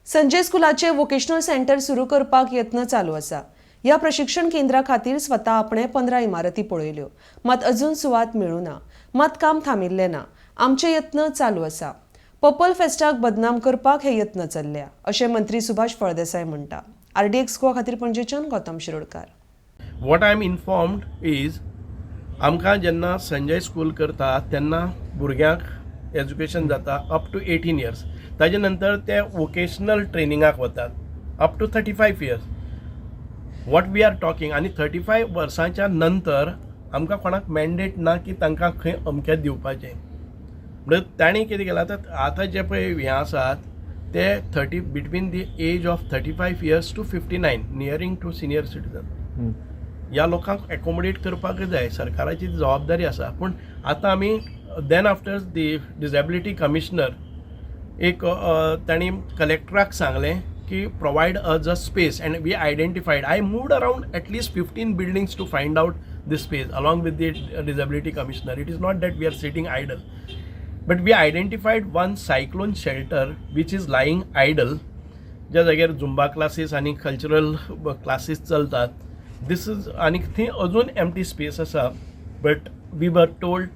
संजय स्कुलाचे vocational centre सुरू करपाक यत्न चालू आसा. ह्या प्रशिक्षण केंद्रा खातीर स्वता आपणे 15 इमारती पळयल्यो, मात अजून सुवात मेळूं ना. मात काम थांबिल्लें ना, आमचे यत्न चालू आसा. पर्पल फेस्टाक बदनाम करपाक हे यत्न चल्ल्या, अशें मंत्री सुभाष फळदेसाय म्हणटा. आरडीएक्स गोवा खातीर पणजेच्यान Gautam Shirodkar. What I am informed is, आमकां जेन्ना संजय स्कूल करता तेन्ना भुरग्यांक एज्युकेशन जाता अप टू 18 इयर्स. ताजे नंतर ते वोकेशनल ट्रेनिंगाक वतात up to 35 years, what we are talking. आनी 35 वर्सांच्या नंतर आमकां कोणाक मॅन्डेट ना की तांकां खंय अमकेंच दिवपाचें. म्हणल्यार तांणी कितें केलां तर आतां जे पळय हें आसात ते 30, between the age of 35 years to 59, nearing to senior citizen, ह्या लोकांक एकोमोडेट करपाक जाय. सरकाराची ती जबाबदारी आसा. पूण आतां आमी then after the disability commissioner एक तांणी कलेक्टराक सांगलें की provide us a space, and we identified. I moved around at least 15 buildings to find out this space along with the disability commissioner. It is not that we are sitting idle, but we identified one cyclone shelter which is lying idle, ज्या जाग्यार Zumba classes आनी cultural classes चलतात. This is आनी थंय अजून empty space आसा, but we were told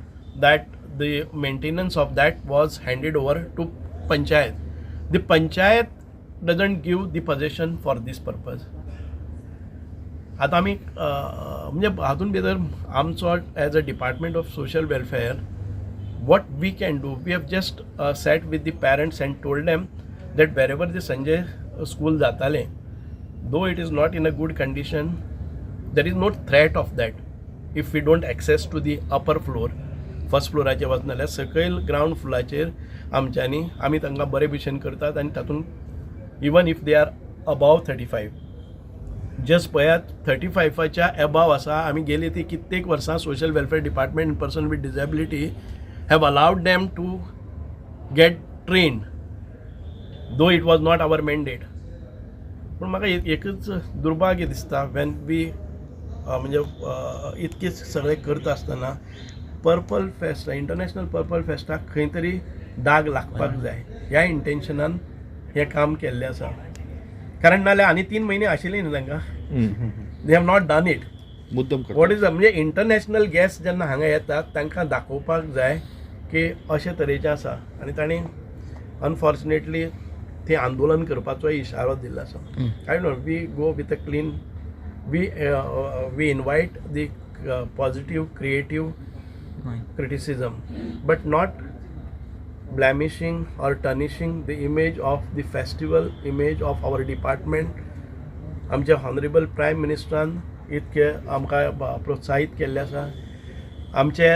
that the maintenance of that was handed over to panchayat. The panchayat doesn't give the possession for this purpose. आतां आमी म्हणजे हातून भितर आमचो as a department of social welfare, what we can do? We have just sat with the parents and told them that wherever the Sanjay School जातालें, though it is not in a good condition, there is no threat of that if we don't access to the upper floor. First फ्लोराचेर वचना जाल्यार सकयल ground फ्लोराचेर आमच्यांनी आमी तांकां बरे भशेन करतात. आनी तातूंत even if they are above 35, just पळयात, 35च्या एबाव आसा. आमी गेली ती कित्येक वर्सां social welfare department, person with disability have allowed them to get trained, though it was not our mandate. पूण म्हाका एकच दुर्भाग्य दिसता, when we म्हणजे इतकें सगळें करता आसतना पर्पल फेस्ट, इंटरनॅशनल पर्पल फेस्टाक खंय तरी दाग लागपाक जाय ह्या इंटेन्शनान हें काम केल्लें आसा. कारण नाल्यार आनी 3 म्हयने आशिल्ले न्ही तांकां. They have not done it. मुद्दम करता. What is, म्हणजे इंटरनॅशनल गेस्ट जेन्ना हांगा येतात तांकां दाखोवपाक जाय की अशे तरेचें आसा. आनी तांणी अनफॉर्चुनेटली थंय आंदोलन करपाचोय इशारो दिल्लो आसा. I know we go with a clean, we invite the positive, creative criticism, but not blemishing or tarnishing the image of the festival, image of our department. आमच्या ऑनरेबल प्रायम मिनिस्टरान इतके आमकां प्रोत्साहीत केल्लें आसा. आमचे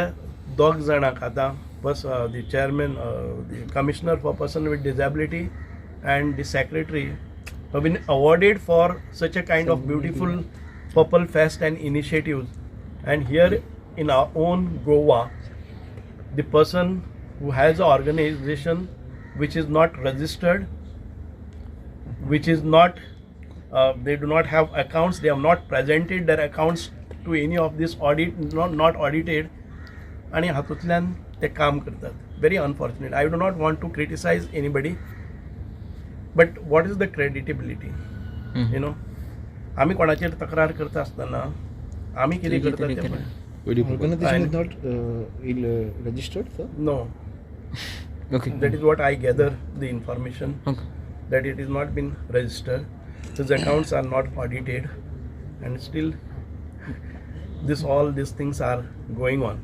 दोग जाणांक आतां बस, the chairman, the commissioner for person with disability and the secretary have been awarded for such a kind of beautiful Purple Fest and initiatives. And here in our own Goa, the person who has an organization which is not registered, which is not, they do not have accounts, they have not presented their accounts to any of this audit, not audited, आणि हातूंतल्यान ते काम करतात. Very unfortunate. I do not want to criticize anybody, but what is the credibility? आमी कोणाचेर तक्रार करता आसतना आमी कितें करता तें पळय. Organization is not registered, sir? No. That is what I gather the information, that it is not been registered, his accounts are not audited, and still this all these things are going on.